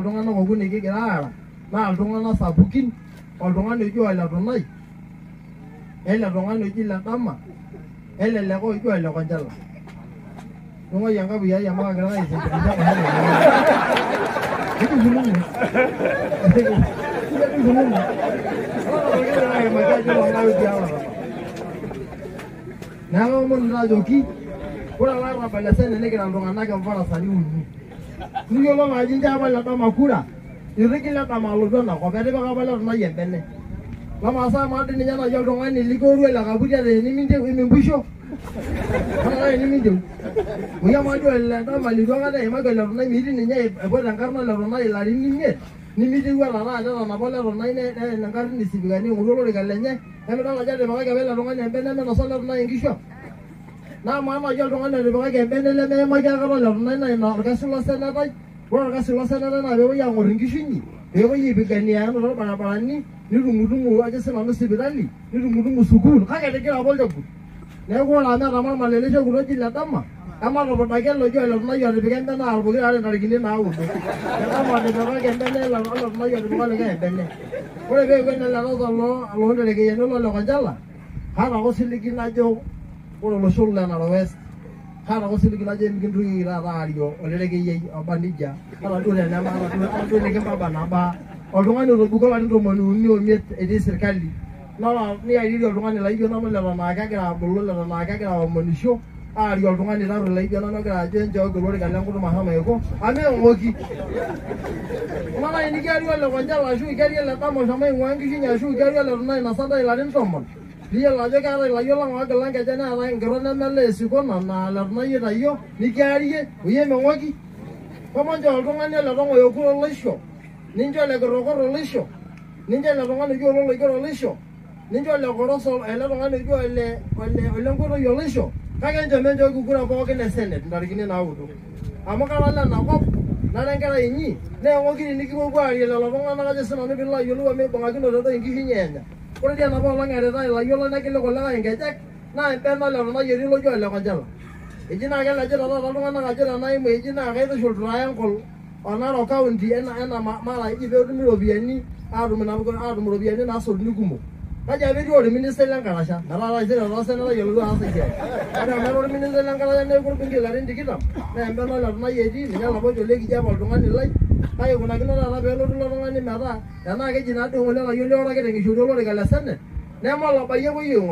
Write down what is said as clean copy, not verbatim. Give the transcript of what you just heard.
Iltung'anak okuni kigira aara naa iltung'anak sapukin, oltung'ani oji Ole Tunai, ele tung'ani oji Ledama, ele likae oji Ole Konjela. Tung'ai enkapuya ai amu kaagira aisimpilisha Ikununo. Ikununo. Neeku aomonu taa ajoki ore olarrabal le senate negira iltung'anak imfarasani uni. Niyiolou ajo incho apa Ledama kura, eitu igil Ledama alotu enakop, etipika apa Letunai embene. Lamaasa amaa dii ninye naaji oltung'ani likiorua ele kaputi ata enimintiu, ata enimintiu. Oi amaa duo Ledama leitu aikata eimaki Oletunai miitii ninye aipot enkarna Oletunai ilarin imiet, nimitiu ata taata etanapa Oletunai neen enkarna isipikani aing'oru olorika lenye, emidol ajo etipikaki apa ele tung'ani embene minosa Oletunai inkishu ang'. Naa amaa naaji oltung'ani otipikaki embene lemeimaki aikata Oletunai naa ina orkasi losenetai. Ore orkasi losenetai naa peepuoi aang'or inkishu inyi, peepuoi aipigania enoto irbarabarani, nitumutumu ajo sinanu sipitali, nitumutumu sukuul, kake etigira apa olchekut. Neeku ore amu etamarmala ele shekut oji Ledama, ematupudaki ele oji Oletunai otipika embene aar pokira are ntarikini naudo. Ledama otipikaki embene Oletunai otipika olikae embene. Ore peeku ene Letaza loonterekeyiani Ole Konjala, kaata ake osiligi najo ore olosho le Narok West, kaata ake osiligi najo emikintoki taata aario olerekeyiai oba nejia, ata duo tenemaata duo ata duo enikimbaba nabaa. Oltung'ani otobiko ilarin 35 etii sirkali, niariri oltung'ani laijo nanu leton aa kegira abulu, leton aa kegira aomonisho, aario oltung'ani taru laijo nanu ogira ajo enchooki olorika lenkutuk mashomo aiko, amu eng'oki. Amaa naaji nikiari Ole Konjala ashu kiari ele Dama oshomo aing'uaa nkishu inyi ashu kiari Ole Tunai oinosa ntae ilarin 10, niyiolo ajo keetae ilayiok lang oogila nkejek neetae nkirot nemelaa esikona naa Ole Tunai oitayio, nikiarie, oyie meng'oki. Shomo nchoo oltung'ani ele tong'oyo kura oloisho, nincho ole Kirokot oloisho, nincho ele tung'ani oji Ololoigero oloisho, nincho ole Koroso ele tung'ani oji ole ole Lenkoitoi oloisho, kake enchom enchooki kura pookin e senate ntarikini naudo. Amu kara lenakop, nara enkerai inyi, naa eng'oki tinikipuopuo aarie lelo tung'anak ajo sinanu piilo ayiolou amu eibung'akinote doi inkishu inyi enya. Ore dii enapa olong eeritai ilayiok lang negili kulikae inkejek, naa embene Ole Tunai etii loji Ole Konjala. Eji naa kelejita taata iltung'anak ajo tenaimu eji naa kaitushul triangle o Narok County ena mara eji peetumi iropiyiani aatum iropiyiani naasotuni kumok. Kaji apa etii orministai lenkarasha metaa taisere toosenetai olotu aas esiai. Ore amu era orministai lenkarasha neeku orbungei ilarin 20 naa embene Ole Tunai etii, ninye olapa ojo ole kijape oltung'ani lai. Kake eikunakino taata peelotu ilo tung'ani metaa tenaa keji naa dii ng'ole layiok lioro orkiteng' eishori olorika le senate, neme olabayie epuoi aing'oru.